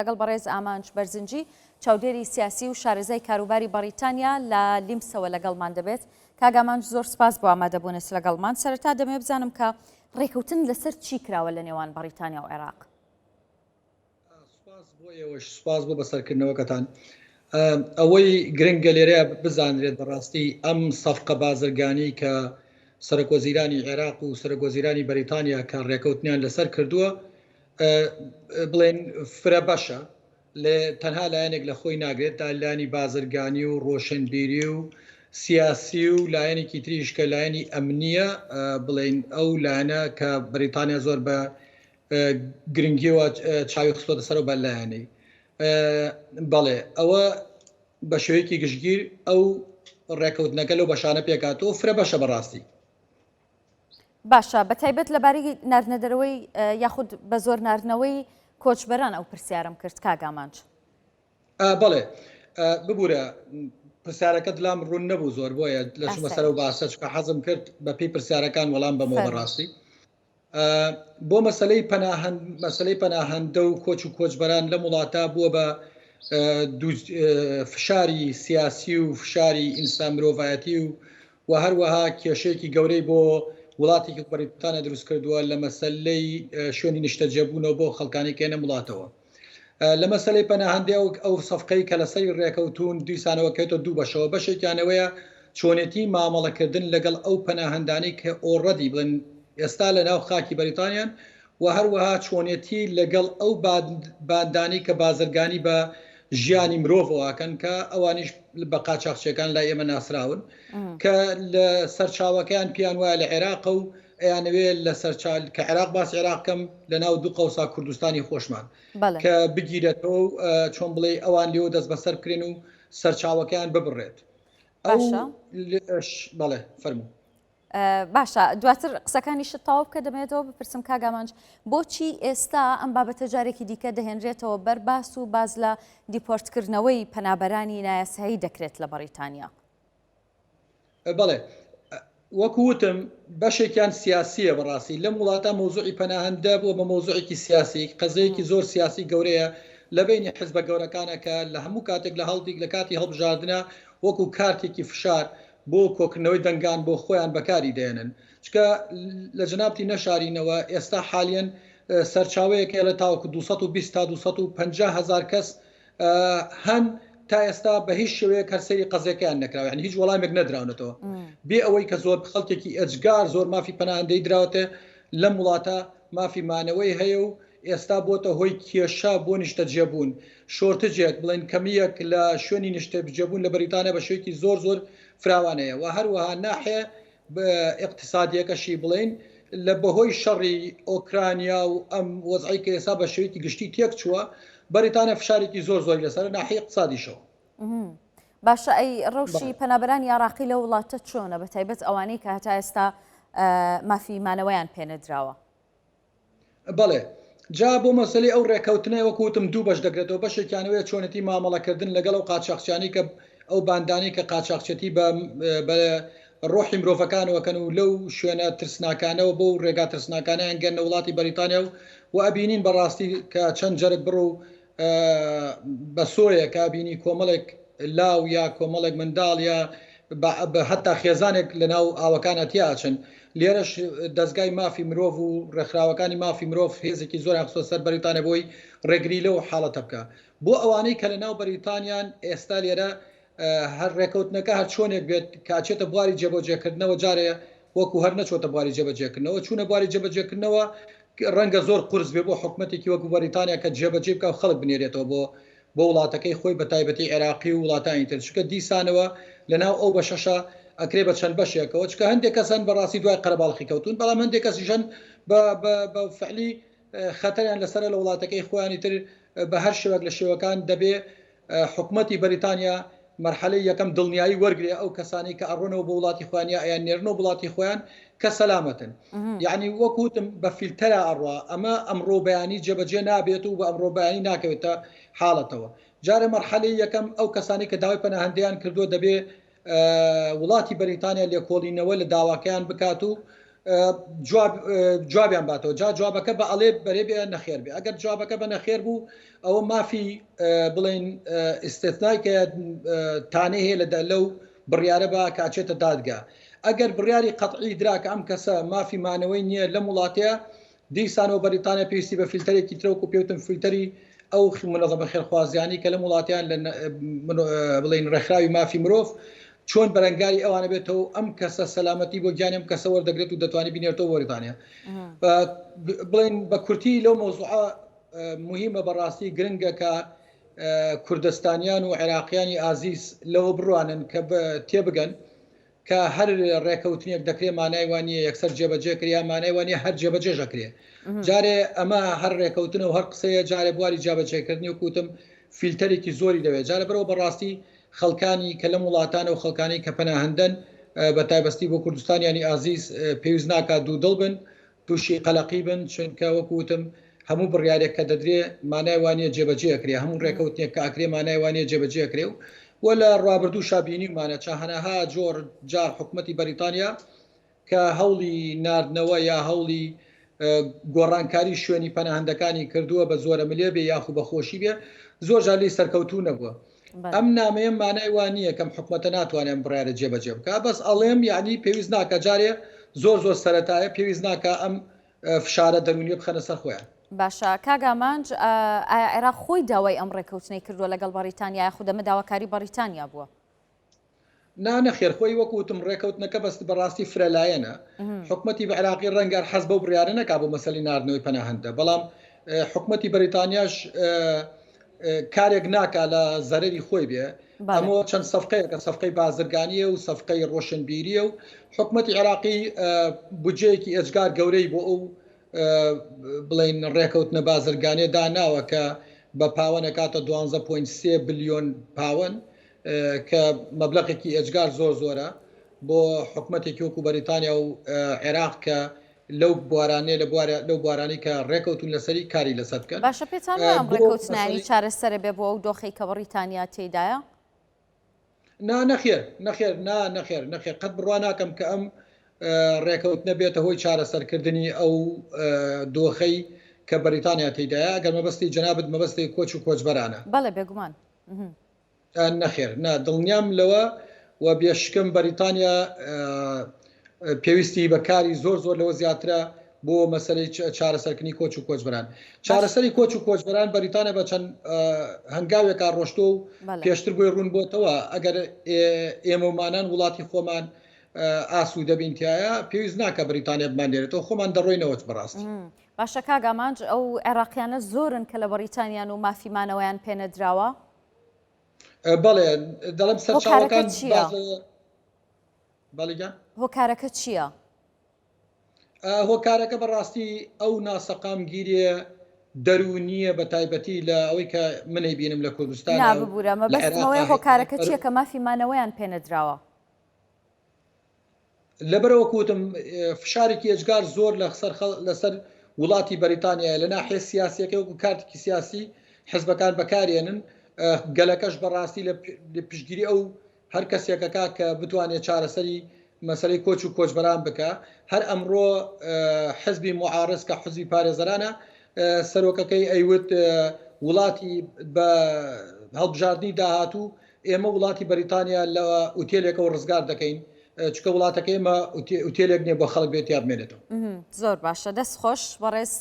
لەگەڵ بەڕێز ئامانج بەرزنجی چاودێری سیاسی و شارەزای کاروباری بەڕیتانیا لە لیمسەوە لەگەڵمان دەبێت. کاک ئامانج زۆر سپاس بۆ ئامادەبوونت لەگەڵمان. سەرەتا دەمەوێت بزانم کە ڕێکەوتن لەسەر چی کراوە لە نێوان بەڕیتانیا و عێراق؟ سوپاس بۆ ئێوەش، سوپاس بۆ بەسەرکردنەوەکەتان. ئەوەی گرنگە لێرەیە بزانرێت بەڕاستی ئەم سەفقە بازرگانی کە سەرۆکوەزیرانی عێراق و سەرۆکوەزیرانی بەریتانیا کە ڕێکەوتنیان لەسەر کردووە بڵێن فرە بەشە لێ تەنها لایەنێک لە خۆی ناگرێت تا لایەنی بازرگانی و ڕۆشنبیری و سیاسی و لایەنێکی تریش کە لایەنی ئەمنیە بڵێن ئەو لایەنە کە بەریتانیا زۆر بە گرنگیەوە چاوی خستۆتە سەر بە لایەنەی بەڵێ ئەوە بە شێوەیەکی گشتگیر ئەو ڕێکەوتنەکە لەو بەشانە پێکاتەوە فرە بەشە بەڕاستی. باشە بە تایبەت لەبارەی ناردنەدەرەوەی یاخود بە زۆر ناردنەوەی کۆچبەران ئەو پرسیارم کرد کاک ئامانج. بەڵێ ببوورە پرسیارەکەت لام ڕوون نەبوو زۆر بۆیە لە چوومە سەرەوە باسە چکە حەزم کرد بە پێی پرسیارەکان وەڵام بەمەوە بەڕاستی. بۆ مەسەلەی پەناهەند مەسەلەی پەناهەندە و کۆچ و کۆچبەران لەم وڵاتە بووە بە فشاری سیاسی و فشاری ئینسان مرۆڤایەتی و و هەروەها کێشەیەکی گەورەی بۆ وڵاتێکی بەریتانیا دروست کردووە لە مەسەلەی شوێنی نیشتەجێبوونەوە بۆ خەڵکانی کێنە وڵاتەوە. لە مەسەلەی پەناهەندی ئەو ئەو سەفقەی کە لەسەری ڕێکەوتوون دیسانەوە کەوێتە دوو بەشەوە بەشێکیانەوەیە چۆنێتی مامەڵەکردن لەگەڵ ئەو پەناهەندانەی کە ئۆڕەدی بڵێن ئێستا لە ناو خاکی بەریتانیان و هەروەها چۆنێتی لەگەڵ ئەو باندانەی کە بازرگانی بە ژیانی مرۆڤەوە ئەکەن کە ئەوانیش بە قاچاخچیەکان لای ئێمە ناسراون کە لە سەرچاوەکەیان پێیان وایە لە عێراقە و ئەیانەوێ لە سەرچال کە عێراق باس عێراق کەم لە ناو دوو قەوسا کوردستانی خۆشمان کە بگیرێتەوە و چۆن بڵێ ئەوان لێوە دەست بەسەر بکرێن و سەرچاوەکەیان ببڕێت ئەو بەڵێ فەرموو. باشە دواتر قسەکانیشت تەواو بکە دەمەوێتەوە بپرسم کاک ئامانج بۆچی ئێستا ئەم بابەتە جارێکی دیکە دەهێنرێتەوە بەر باس و باز لە دیپۆرتکردنەوەی پەنابەرانی نایاسایی دەکرێت لە بەڕیتانیا؟ بەڵێ وەکو وتم بەشێکیان سیاسیە بەڕاستی لەم وڵاتە مەوزوعی پەناهەندە بووە بە مەوزوعێکی سیاسی قەزەیەکی زۆر سیاسی گەورەیە لە بینی حزبە گەورەکانە کە لە هەموو کاتێک لە هەڵدیک لە کاتی هەڵبژاردنە وەکو کارتێکی فشار بۆ کۆکردنەوەی دەنگان بۆ خۆیان بەکاری دێنن چکە لە جەنابتی نەشارینەوە ئێستا حالیەن سەرچاوەیەک هەیە لە تاوەکو 220 تا 250 هەزار کەس هەن تا ئێستا بە هیچ شێوەیەک هەر سەیری قەزیەکەیان نەکراوە یعنی هیچ وەڵامێک نەدراونەتەوە بێ ئەوەی کە زۆر خەڵکێکی ئێجگار زۆر مافی پەناهەندەی دراوەتە لەم وڵاتە مافی مانەوەی هەیە و ئێستا بۆتە هۆی کێشە بۆ نیشتەجێبوون شۆرتجێک بڵێن کەمیەک لە شوێنی نیشتەجێبوون لە بەریتانیا بە شێوەیەکی زۆر زۆر فراوانەیە و هەروەها ناحێ ئیقتسادیەکەشی بڵێین لە بەهۆی شەڕی ئۆکرانیا و ئەم وەزعی کە ئێستا بە شێوەیەکی گشتی تێک چووە بەریتانیا فشارێکی زۆر زۆری لەسەر ناحیە ئیقتسادیشەوە. باشە ئەی ڕەوشی پەنابەرانی عێراقی لەو وڵاتە چۆنە بە تایبەت ئەوانەی کە هەتا ئێستا مافی مانەوەیان پێنەدراوە؟ بەڵێ جا بۆ مەسەلەی ئەو ڕێکەوتنە وەکو وتم دوو بەش دەگرێتەوە بەشێکیانەوەیە چۆنێتی مامەڵەکردن لەگەڵ ئەو قاچاخچیانەی کە ئەو باندانەی کە قاچاخچێتی بە بە ڕۆحی مرۆڤەکانەوە کەن و لەو شوێنە ترسناکانەوە بەو ڕێگا ترسناکانیان گەنە وڵاتی بەریتانیا و و ئەبینین بەڕاستی کە چەند جەرگ بڕ و بەسۆیە کە بینی کۆمەڵێک لاو یا کۆمەڵێک منداڵ یا هەتا خێزانێک لە ناو ئاوەکانە تیا ئەچن لێرەش دەزگای مافی مرۆڤ و ڕێکخراوەکانی مافی مرۆڤ هێزێکی زۆریان خستۆ سەر بەریتانیا بۆی ڕێگری لەو حاڵەتە بکە بۆ ئەوانەی کە لە ناو بەریتانیان ئێستا لێرە هەر ڕێکەوتنەکە هەر چۆنێک بێت کە ئەچێتە بواری جێبەجێکردنەوە جارێ وەکو هەر نەچۆتە بواری جێبەجێکردنەوە چوونە بواری جێبەجێکردنەوە ڕەنگە زۆر قورس بێ بۆ حکومەتێکی وەکو بەریتانیا کە جێبەجێ بکا و خەڵک بنێرێتەوە بۆ بۆ وڵاتەکەی خۆی بە تایبەتی عێراقی و وڵاتانی تر چونکە دیسانەوە لە ناو ئەو بەشەشە ئەکرێ بە چەند بەشێکەوە چونکە هەندێک کەس هەن بەڕاستی دوای قەرەباڵخی کەوتون بەڵام هەندێک کەسیش هەن بە بە بە فعلی خەتەریان لەسەرە لە وڵاتەکەی خۆیانی تر بە هەر شێوەک لە شێوەکان دەبێ حکومەتی بەریتانیا مەرحەلەی یەکەم دڵنیایی وەرگرێ ئەو کەسانەی کە ئەڕۆنەوە بۆ وڵاتی خۆیان یا ئەیان نێرنەوە وڵاتی خۆیان کە سەلامەتن یعنی وەک وتم بە فیلتەرا ئەڕوا ئەمە ئەمڕۆ بەیانی جێبەجێ نابێت و بە ئەمڕۆ بەیانی ناکەوێتە حاڵەتەوە جارێ مەرحەلەی یەکەم ئەو کەسانی کە داوای پەناهەندەیان کردووە دەبێ وڵاتی بەریتانیا لێکۆڵینەوە لە داواکەیان بکات و. جواب جوابیان باتەوە جا جوابەکە بە ئەڵێ بەرێ بێ نەخێر بێ ئەگەر جوابەکە بە نەخێر بوو ئەوە مافی بڵێن ئیستثنای کە تانەی هەیە لە لەو بڕیارە بە کاچێتە دادگا ئەگەر بڕیاری قەتعی درا کە ئەم کەسە مافی مانەوەی نییە لەم وڵاتەیە دیسانەوە بەریتانیا پێویستی بە فیلتەرێکی ترە وەکو پێوتم فیلتەری ئەو منەظەمە خێرخوازیانی کە لەم وڵاتیان لە بڵێن ڕێکخراوی مافی مرۆڤ چۆن بەرەنگاری ئەوانە بێتەوە ئەم کەسە سەلامەتی بۆ گیانی ئەم کەسە وەردەگرێت و دەتوانێت بینێرتەوە بەریتانیا بڵێن بە کورتی لەو مەوزوعە مهمە بەڕاستی گرنگە کە کوردستانیان و عێراقیانی ئازیز لەوە بڕوانن کە تێبگەن کە هەر ڕێکەوتنێک دەکرێ مانای وا نییە یەکسەر جێبەجێ کرێ یا مانای وا نییە هەر جێبەجێش ئەکرێ. جارێ ئەمە هەر ڕێکەوتنە و هەر قسەیە جارێ بواری جیابەجێکردنی وەکو وتم فیلتەرێکی زۆری دەوێ. جا لەبەرئەوە بەڕاستی خەڵکانی کە لەم وڵاتانە و خەڵکانی کە پەناهەندەن بە تایبەستی بۆ کوردستانیانی ئازیز پێویست ناکات دوودڵ بن تووشی قەلەقی بن، چونکە وەکو وتم هەموو بڕیارێک کە دەدرێ مانای وا نییە جێبەجێ ئەکرێ، هەموو ڕێکەوتنێک کە ئەکرێ مانای وا نییە جێبەجێ ئەکرێ و و لە ڕابردووشا بینیومانە چهنەها جۆر جار حکومەتی بەریتانیا کە هەوڵی ناردنەوە یا هەوڵی گۆڕانکاری شوێنی پەناهەندەکانی کردووە بە زۆرەملێ بێ یاخو بە خۆشی بێ زۆر جار لێی سەرکەوتوو نەبووە. ئەم نامەیە مانای وا نییە کەم حکومەتە ناتوانێ ئەم بڕیارە جێبەجێ بکا بەس ئەڵێم یعنی پێویست ناکا جارێ زۆر زۆر سەرەتایە پێویست ناکا ئەم فشارە دەروونیە بخەنە سەر خۆیان. باشە کاک ئامانج ئایا عێراق خۆی داوای ئەم ڕێکەوتنەی کردووە لەگەڵ بەڕیتانیا یاخود ئەمە داواکاری بەڕیتانیا بووە؟ نا نەخێر خۆی وەکو وتم ڕێکەوتنەکە بەس بەڕاستی فرەلایەنە حکومەتی عێراقی ڕەنگە هەر حەز بەو بڕیارە نەکا بۆ مەسەلی ناردنەوەی پەناهەندە بەڵام حکومەتی بەریتانیاش کارێک ناکا لە زەرەری خۆی بێ ئەمە چەند سەفقەیەکە سەفقەی بازرگانیە و سەفقەی ڕۆشنبیریە و حکومەتی عێراقی بودجەیەکی ئێجگار گەورەی بۆ ئەو بڵێین ڕێکەوتنە بازرگانیە داناوە کە بە پاوەن ئەکاتە 12.3 بلیۆن پاوەن کە مەبلەغێکی ئێجگار زۆر زۆرە بۆ حکومەتێکی وەکو بەریتانیا و عێراق کە لەو بوارانەیە لە بوارە لەو بوارانەی کە ڕێکەوتون لەسەری کاری لەسەر بکەن. باشە پێتان وایە ئەم ڕێکەوتنە یانی چارەسەرە بێ بۆ ئەو دۆخەی کە بەڕیتانیا تێیدایە؟ نا نەخێر نەخێر نا نەخێر نەخێر قەت بڕوا ناکەم کە ئەم ڕێکەوتنە بێتە هۆی چارەسەرکردنی ئەو دۆخەی کە بەریتانیا تێیدایە ئەگەر مەبەستی جەنابت مەبەستی کۆچ و کۆچبەرانە. بەڵێ بێگومان. نەخێر نا دڵنیام لەوە و بێشکم بەریتانیا پێویستی بە کاری زۆر زۆر لەوە زیاترە بۆ مەسەلەی چارەسەرکردنی کۆچ و کۆچبەران. چارەسەری کۆچ و کۆچبەران بەریتانیا بە چەند هەنگاوێکا ڕۆشتووە و پێشتر بۆی ڕوون بۆتەوە ئەگەر ئێمەمانان وڵاتی خۆمان ئاسوودە بین تایە پێویست ناکە بەریتانیا بمانێرێتەوە خۆمان دەڕۆینەوە بەڕاستی. باشە کاک ئامانج ئەو عێراقیانە زۆرن کە لە بەڕیتانیان و مافی مانەوەیان پێنەدراوە؟ بەڵێ دەڵێم سەرچاوەکان چییە؟ هۆکارەکە چییە؟ هۆکارەکە بەڕاستی ئەو ناسەقامگیریە دەروونیە بە تایبەتی لە ئەوەی کە منەی بینم لە کوردستان ببوورە مەبەستمەوەی هۆکارەکە چییە کە مافی مانەوەیان پێنەدراوە؟ لەبەرئەوە وەکو وتم فشارێکی ئێجگار زۆر لەسەر لەسەر وڵاتی بەریتانیایە لە ناحیە سیاسیەکەی وەکو کارتێکی سیاسی حزبەکان بەکارێنن گەلەکەش بەڕاستی لە پشتگیری ئەو هەر کەسێکەکە کە بتوانێت چارەسەری مەسەلەی کۆچ و کۆچبەران بکە هەر ئەمڕۆ حزبی معارز کە حزبی پارێزەرانە سەرۆکەکەی ئەیوت وڵاتی بە هەڵبژاردننی داهاتوو ئێمە وڵاتی بەریتانیا لە ئوتێلێکەوە ڕزگار دەکەین چونکە وڵاتەکەی ئێمە ئوتێلێک نییە بۆ خەڵک بێت تیا بمێنێتەوە. زۆر باشە دەست خۆش بەڕێز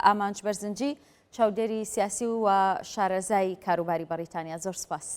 ئامانج بەرزنجی چاودێری سیاسی و شارەزای کاروباری بەڕیتانیا زۆر سپاس.